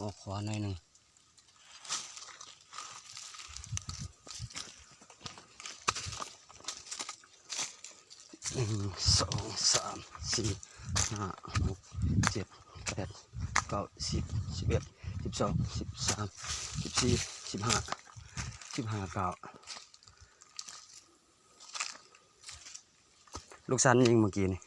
ອອກຂວາໜ້ອຍໜຶ່ງ. ໜຶ່ງ ສອງ ສາມ ສີ່ ຫ້າ ຫົກ ເຈັດ ແປດ ເກົ້າ ສິບ ສິບເອັດ ສິບສອງ ສິບສາມ ສິບສີ່ ສິບຫ້າ ສິບຫ້າ ເກົ້າ. ລູກສັນຍິງເມື່ອກີ້ນີ້